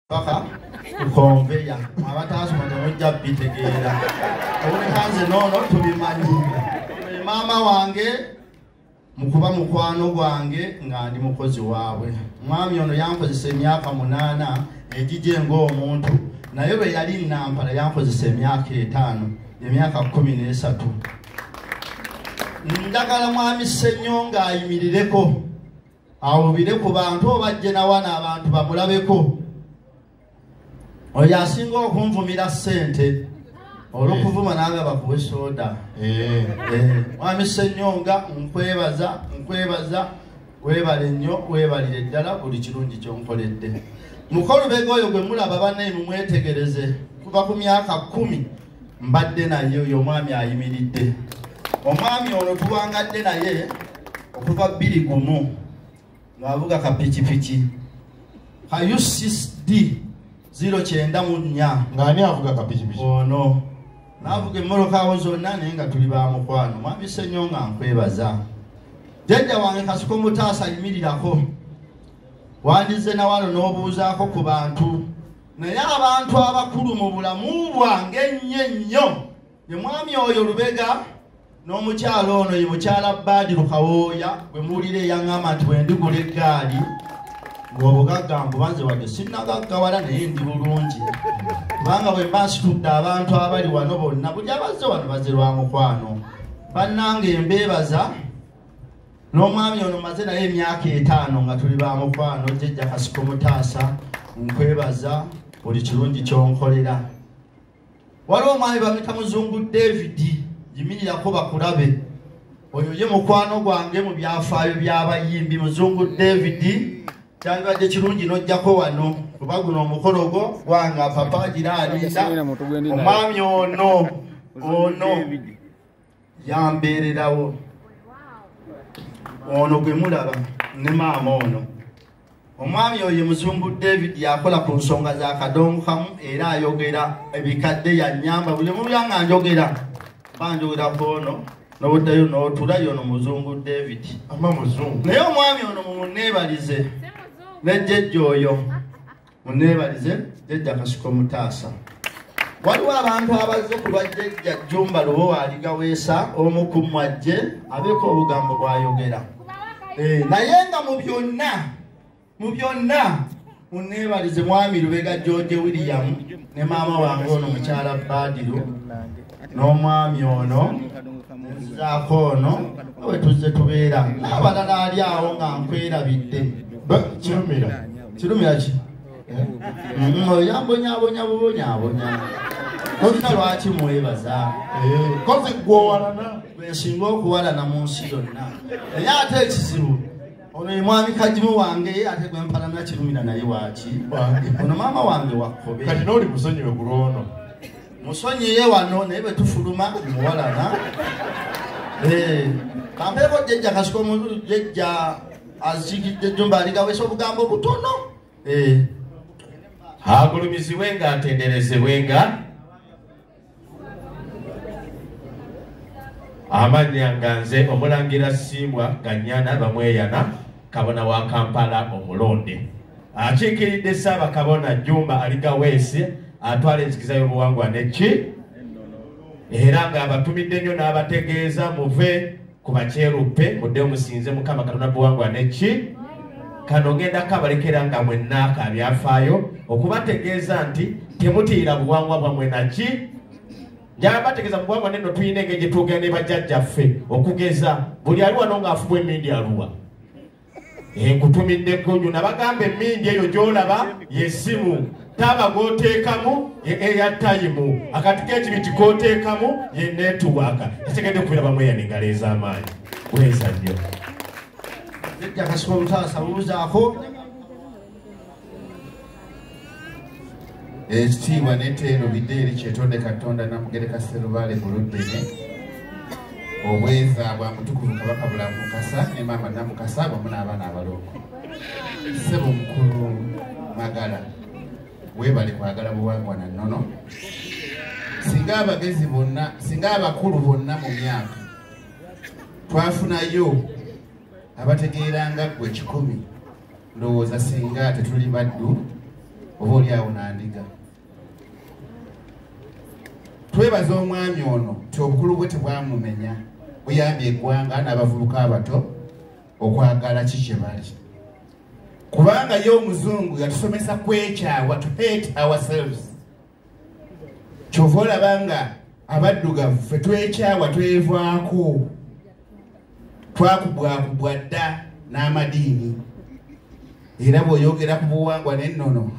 Paka kukonveya abataasoma temujja bitegeera. Obuleka nze noono tubimanyi. Maama wange mukuba mukwano gwange nga ndi mukozi waabwe. Mwami ono yankozesa emyaka 8 egije ng'omuntu, naye bwe yali Nampala yankozesa emyaka 5, emyaka 13. Njagala mwami Ssenyonga ayimirireko awubire ku bantu obajje nawana abantu bamulabeko. Oyo asinga okunvumira ssente olw'okuvuma nange bakuwe soda. Mwami Ssenyonga nkwebaza, nkwebaza, weebale nnyo, weebalire ddala buli kirungi ky'onkoledde. Mukolubega oyo gwe mulaba bannaye mumwetegereze, kuva ku myaka 10 mbadde naye oyo omwami ayimiridde. Omwami ono tuwangadde naye okuva 2001 ng'avuga kapikipiki ka UCD 094. Ng'ani avuga kapikipiki? Ono n'avuga emmotoka awo zonna naye nga tuli ba mukwano. Mwami Ssenyonga nkwebaza. Jjajja wange Kasiko Mutaasa ayimirirako, wandize na wano n'obuuzaako ku bantu, naye abantu abakulu mu bulamu bwange ennyo ennyo ye mwami oyo Lubega n'omukyala ono ye mukyala Badiru Kawooya gwe muwulira eyaŋŋamba nti bwe ndigula eggaali ng'obugagga mbubanze wadde sinnagaggawala naye ndi bulungi, kubanga bwe mba nsitudde abantu abali wano bonna buli abazze wano bazze lwa mukwano. Bannange mbeebaza. N'omwami ono maze naye emyaka 5 nga tuli ba mukwano. Jjajja Kasiko Mutaasa nkwebaza buli kirungi ky'onkolera. Waliwo omwami bamuyita Muzungu David, yimirirako bakulabe. Oyo ye mukwano gwange mu byafaayo by'abayimbi. Muzungu David, kyandibadde kirungi n'ojjako wano kuba guno omukolo gwo gwanga papa agira alinda. Omwami ono yambeererawo. Ono gwe mulaba ne maama ono. Omwami oyo Muzungu David yakola ku nsonga za Kadonkamu era ayogera ebikadde yannyamba. Buli mulya nga njogera banjogera ku ono n'obuddayo n'otulayo ono Muzungu David. Ama muzungu. Naye omwami ono mumuneebalize ne jjajja oyo, muneebalize jjajja Kasiko Mutaasa. Waliwo abantu abazze ku bajjajja Jjumba Lubowa Aligaweesa omu ku mmwe ajje abeeko obugambo bw'ayogera. Naye nga mu byonna muneebalize mwami Lubega George William ne maama wange ono mukyala Badiru n'omwami ono nzizaako ono we tuzze tubeera n'abalala ali awo nga nkwerabidde. Kirumira. Kirumira ki? Oyo yambonyaabonya bubonyaabonya. Olina lwaki mwebaza? Kozi gw'owalana. Gwe nsinga okuwalana mu nsi yonna. Naye ate ekizibu ono ye mwami Kagimu wange ate gwe mpalana Kirumira naye waaki? Ono maama wange wa Kkobe. Kati n'oli musonyiwe ku lwono. Musonyiye wano naye bwe tufuluma muwalana. Kampeeko jjajja Kasiko jjajja azikidde Jjumba Aligaweesa obugambo butono. Agulumizibwe nga atenderezebwe nga amannya nga nze omulangira Ssimbwa Ganyana Bamweyana kabona wa Kampala omulonde. Akiikiridde Ssaabakabona Jjumba Aligaweesi atwala enzikiza y'obuwangwa neki era ng'abatumidde nnyo n'abategeeza muve ku bakyeruppe muddeyo musinze Mukama Katonda buwangwa neki. Kano ngenda kabalekera nga mwenna akabyafaayo okubategeeza nti temutiira buwangwa bwammwe naki. Njagala bategeeza mu buwangwa neno tulina engeri gye twogera ne bajjajjaffe okugeza buli ali wano ng'afubwa emmindi aluwa. Nkutumidde gunju nabagamba emmindi eyo gy'olaba y'essimu, taaba gw'oteekamu ye airtime, akati k'ekibiti k'oteekamu ye netiwaaka. Ekitegedde okubira bamweyana engalo ez'amaanyi. Bweza nnyo. Jjajja Kasiko Mutaasa buuzaako. Ekitiibwa n'etteeno bidde eri Kyetonde Katonda Namugereka Sserubaale Guluddene. Obweza bwa mutukuvu Kabaka Bulamu Mukasa ne maama Namukasa wamu n'abaana abalongo. Ssebo mukulu Magala, weebale kwagala buwangwa na nnono. Singa abagezi bonna, singa abakulu bonna mu myaka twafunayo abategeeranga ggwe 1,000, ndowooza singa tetuli baddu. Oba oli awo nandiga. Twebaza omwami ono nti obukulu bwe tebwamumenya, buyambye eggwanga n'abavubuka abato okwagala ki kye bali. Kubanga ye omuzungu yatusomesa kwekyawa, to hate ourselves. Kyova olaba nga abaddugavu ffe twekyawa, twevaako, twakubwakubwa dda n'amadiini. Era bw'oyogera ku buwangwa n'ennono,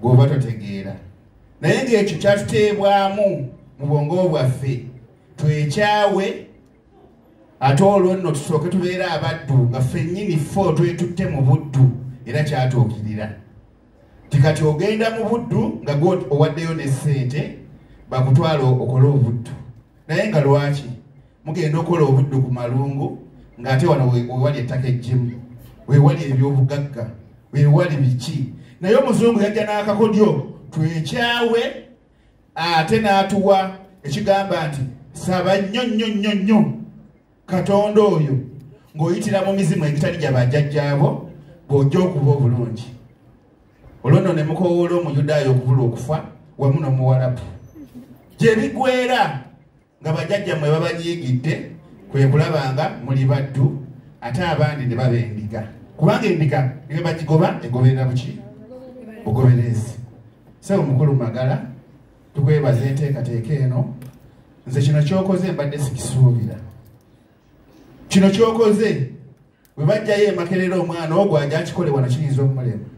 gw'oba totegeera. Naye ng'ekyo kyatuteebwamu mu bwongo bwaffe, twekyawe, ate olwo nno tusooke tubeere abaddu nga ffennyini ffe twetutte mu buddu. Era kyatuukirira nti kati ogenda mu buddu nga gwe owaddeyo ne ssente bakutwala okole obuddu. Naye nga lwaki mugenda okukola obuddu ku malungu ng'ate wano wewali ettaka eggimu, wewali ebyobugagga, wewali biki? Naye omuzungu yajja n'akakodyo twekyawe, ate n'atuwa ekigamba nti saba nnyo nnyo nnyo nnyo Katonda oyo ng'oyitira mu mizimu egitali gya bajjajjaabo bw'ojja okuba obulungi. Olwo nno ne mukowoola Omuyudaaya okubula okufa wamu n'Omuwarabu. Gye bigwera nga bajjajjammwe babanyiigidde kwe kulaba nga muli baddu, ate abandi ne baba endiga. Kubanga endiga ne bagigoba egoberera buki? Bugoberezi. Ssebo Mukulu Magala, tukwebaza enteekateeka eno. Nze kino ky'okoze mbadde sikisuubira. Kino ky'okoze bwe bajjayo e Makerere omwana ogwo ajja akikole wano kiyinza omulema.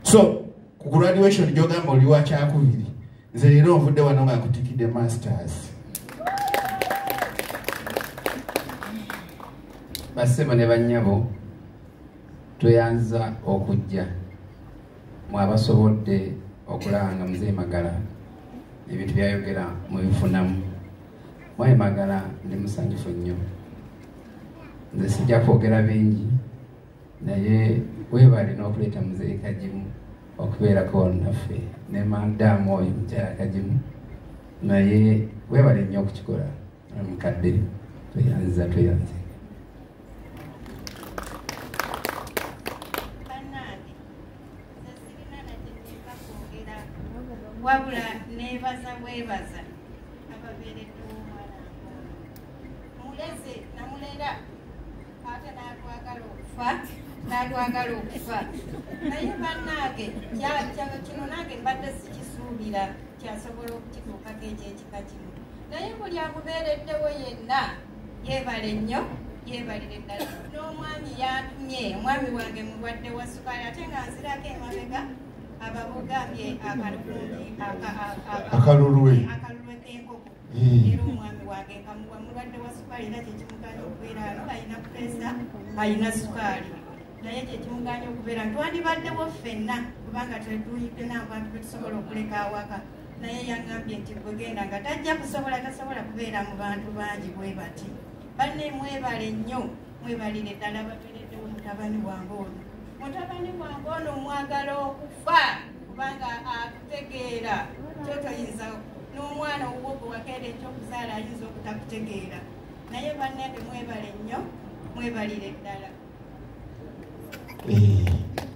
So ku graduation gy'ogamba oli wa kyakubiri, nze leero nvudde wano nga nkutikidde masters. Bassebo ne bannyabo, tweyanza okujja mwabasobodde okulaba nga Muzeeyi Magala ebintu byayogera mubifunamu. Mwami Magala ndi musanyufu nnyo. Nze sijja kwogera bingi, naye weebale n'okuleeta Muzeeyi Kagimu okubeerako naffe ne madaamu oyo mukyala Kagimu, naye weebale nnyo okukikola mukadde. Tweyanziza, tweyanze. Bannange, nze sirina na kye nnyinza kwogera, wabula neebaza bwebaza ababeereddewo omwana ono. Muleze namulera ate n'atwagala okufa, n'atwagala okufa. Naye bannange, kino nange mbadde sikisuubira kyasobola okukituukako eky'ekika kino. Naye buli amubeereddewo yenna yeebale nnyo, yeebalire ddala. N'omwami yantumye, omwami wange mulwadde wa sukaali, ate nga nzirako emabega ababugambye akalulwe k'enkoko. Era omwami wange nkamuwa mulwadde wa sukaali, era kyekimugaanye okubeera wano, alina puleesa, alina sukaali. Naye kyekimugaanye okubeera nti twandibaddewo ffenna kubanga tetuyidde n'abantu betusobola okuleka awaka. Naye yaŋŋambye nti bwegenda nga tajja kusobola, tasobola kubeera mu bantu bangi bwe bati. Banne mwebale nnyo, mwebalire ddala babeereddewo mutabani wange ono. Mutabani wange ono mwagala okufa kubanga atutegeera. Kyotoyinza n'omwana owuwo gwe wakeera ekyokuzaala ayinza obutakutegeera. Naye bannange mwebale nnyo, mwebalire ddala.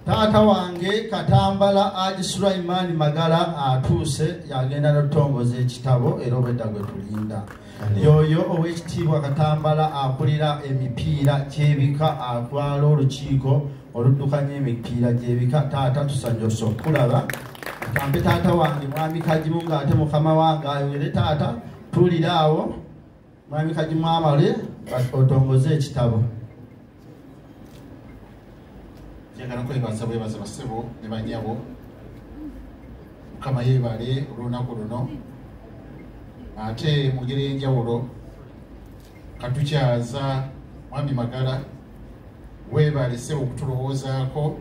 Taata wange Katambala Haji Sulaiman Magala atuuse, yagenda n'okutongoza ekitabo era obwedda gwe tulinda. Yoyo ow'ekitiibwa Katambala akulira emipiira gy'ebika, atwala olukiiko oluddukanya emipiira gy'ebika. Taata tusanyuse okulaba. Kampe taata wange Mwami Kagimu ng'ate mukama wange ayogere. Taata tuulira awo, Mwami Kagimu amale otongoze ekitabo. Njagala kwebaza bwebaza bassebo ne bannyabo. Mukama yeebale olunaku luno, ate mu ngeri ey'enjawulo katukyaza Mwami Magala, weebale ssebo okutulowoozaako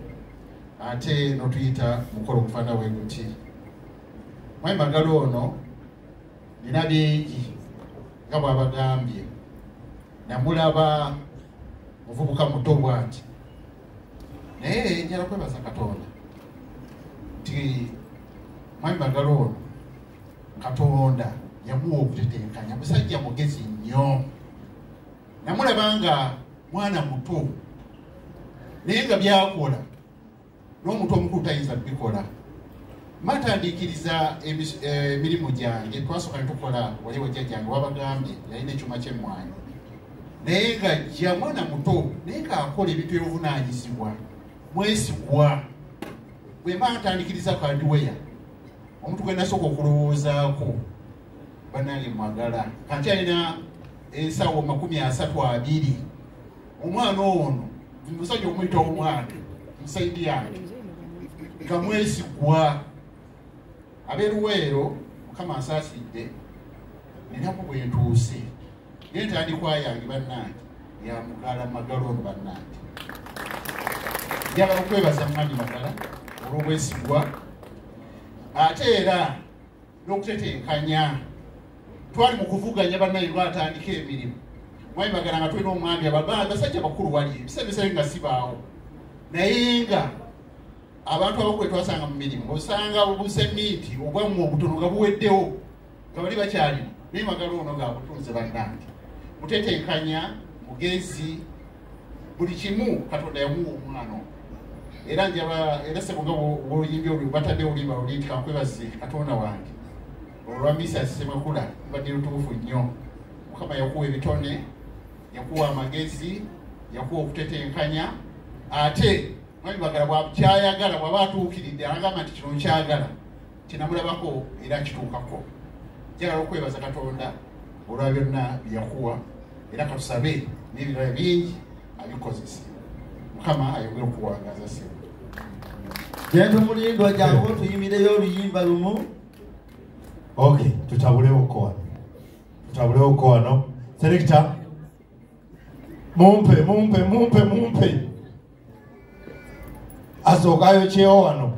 ate n'otuyita mukolo ogufaanana bwe guti. Mwami Magala ono nina bingi nga bw'abagambye, namulaba muvubuka muto bw'ati, naye njala kwebaza Katonda nti Mwami Magala ono Katonda yamuwa okutetenkanya, musajja mugezi nnyo. Namulaba nga mwana muto naye nga byakola N'omuntu omukulu tayinza kubikola. Matandikiriza emirimu gyange, twasooka ne tukola wali wajjajjange wabagambye yalina ekyuma ky'emmwanyi, naye ng'ajja mwana muto naye ng'akola ebintu ebivunaanyizibwa, mwesigwa. Bwe mba ntandikiriza hardware, omuntu gwe nasooka okulowoozaako bannange Magala, kati alina ensawo 32. Omwana ono musajja omuyita omwana musaidi yange nga mwesigwa. Ab'eruweero Mukama ansaasidde, ninaku bwe ntuuse naye ntandikwa yange bannange ya Mugala Magala ono. Bannange, njagala okwebaza Mwami Magala olw'obwesigwa ate era n'okutetenkanya. Twali mu kuvuganya bannange lwatandika emirimu. Mwami Magala nga tulina omwami, abasajja bakulu wali ebiseera nga sibaawo, naye nga abantu abakulu twasanga mu mirimu osanga obusemiti ogwammwe obutono nga buweddewo nga bali bakyalimu, naye Magala ono ng'abutunze. Bannange, mutetenkanya, mugezi, buli kimu Katonda yamuwa omwana ono. Era njaba era sebo nga bw'oyimbye olwo batadde oluyimba luli nti kankwebaze Katonda wange olwa Misa Ssemakula, lubadde lutuufu nnyo. Mukama yakuwa ebitone, yakuwa amagezi, yakuwa okutetenkanya. Ate Mwami Magala bwakyayagala bw'aba atuukiridde agamba nti kino nkyagala, kinamulabako era kituukako. Njagala okwebaza Katonda olwa byonna bye yakuwa, era katusabe n'ebirala bingi abikozese. Mukama ayongere okuwangaza ssebo. Gento Mulindwa, jangu tuyimireyo oluyimba lumu. Okay, tutabulewoko wano, tutabulewoko wano. Selector, mumpe mumpe mumpe mumpe asooka ayokyewo wano.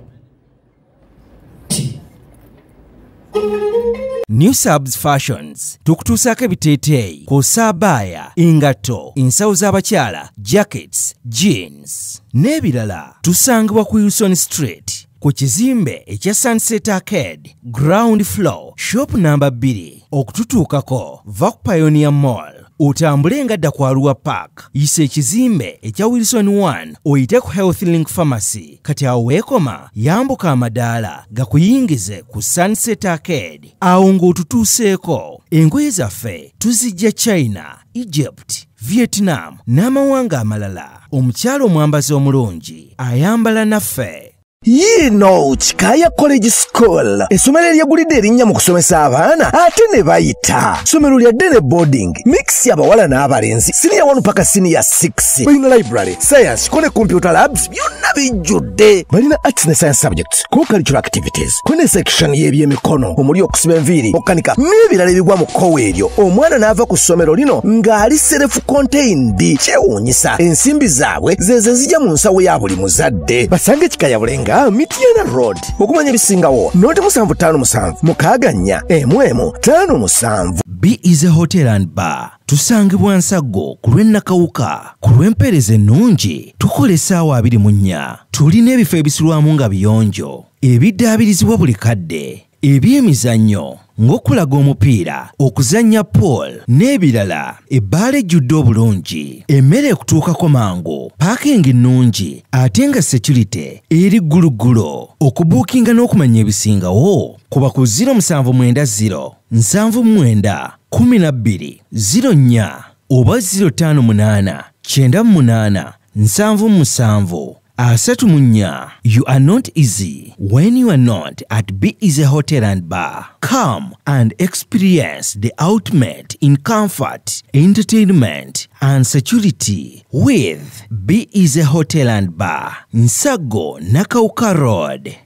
New Subs Fashions tukutuusaako ebiteeteeyi kw'ossa abaaya, engatto, ensawo z'abakyala, jackets, jeans n'ebirala. Tusangibwa ku Wilson Street ku kizimbe ekya Sunset Arcade, ground floor, shop namba 2. Okututuukako va ku Pioneer Mall otambule nga dda ku Arua Park, yisa ekizimbe ekya Wilson 1 oyite ku Health Link Pharmacy. Kati awo weekoma yambuka amadaala gakuyingize ku Sunset Arcade. Awo ng'otutuuseeko. Engoye zaffe tuzijja China, Egypt, Vietnam n'amawanga amalala. Omukyala omwambazi omulungi ayambala naffe. Yiino Kikaaya College School, essomero eryegulidde erinnya mu kusomesa abaana ate ne bayita. Ssomero lya day ne boarding mix, abawala n'abalenzi, siniya 1 paka siniya 6. Balina library, science ko ne computer labs, byonna bijjudde. Balina arts ne science subjects, co-curricular activities, ko ne section y'ebyemikono omuli okusiba enviiri, okukanika n'ebirala ebigwa mu kkowe eryo. Omwana n'ava ku ssomero lino ng'ali self contained. Kyewuunyisa, ensimbi zaabwe zeze zijja mu nsawo ya buli muzadde. Basange Kikaya Bulenga, Mityana Road. Okumanya ebisingawo 0757 64 11 57. B is a Hotel and Bar. Tusangibwa Nsaggo ku lw'e Nakawuka. Ku lw'empeereza ennungi tukola essaawa 24. Tulina ebifo ebisulwamu nga biyonjo, ebiddaabirizibwa buli kadde, ebyemizannyo ng'okulaga omupiira, okuzannya pool n'ebirala. Ebbaala ejjudde obulungi, emmere ekutuukako mangu, parking nnungi ate nga security eri gguluggulo. Okubuukinga n'okumanya ebisingawo kuba ku 0790 79 12 04 oba 058 98 77 34. You are not easy when you are not at Be Easy Hotel and Bar. Come and experience the ultimate in comfort, entertainment, and security with Be Easy Hotel and Bar, Nsago, Nakawuka Road.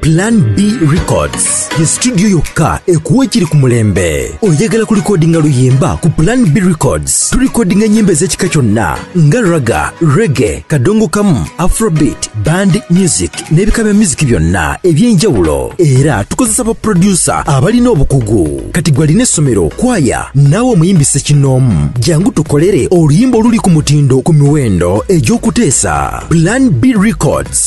Plan B Records ye studio yokka ekuwa ekiri ku mulembe. Oyagala kulikodinga luyimba? Ku Plan B Records tulikodinga ennyimba ez'ekika kyonna nga ragga, reggae, kadongo kamu, afrobeat, band music n'ebika bya music byonna eby'enjawulo. Era tukozesa ba producer abalina obukugu. Kati gwe alina essomero, kwaya, naawe omuyimbi ssekinnoomu, jangu tukolere oluyimba oluli ku mutindo ku miwendo egy'okuteesa. Plan B Records.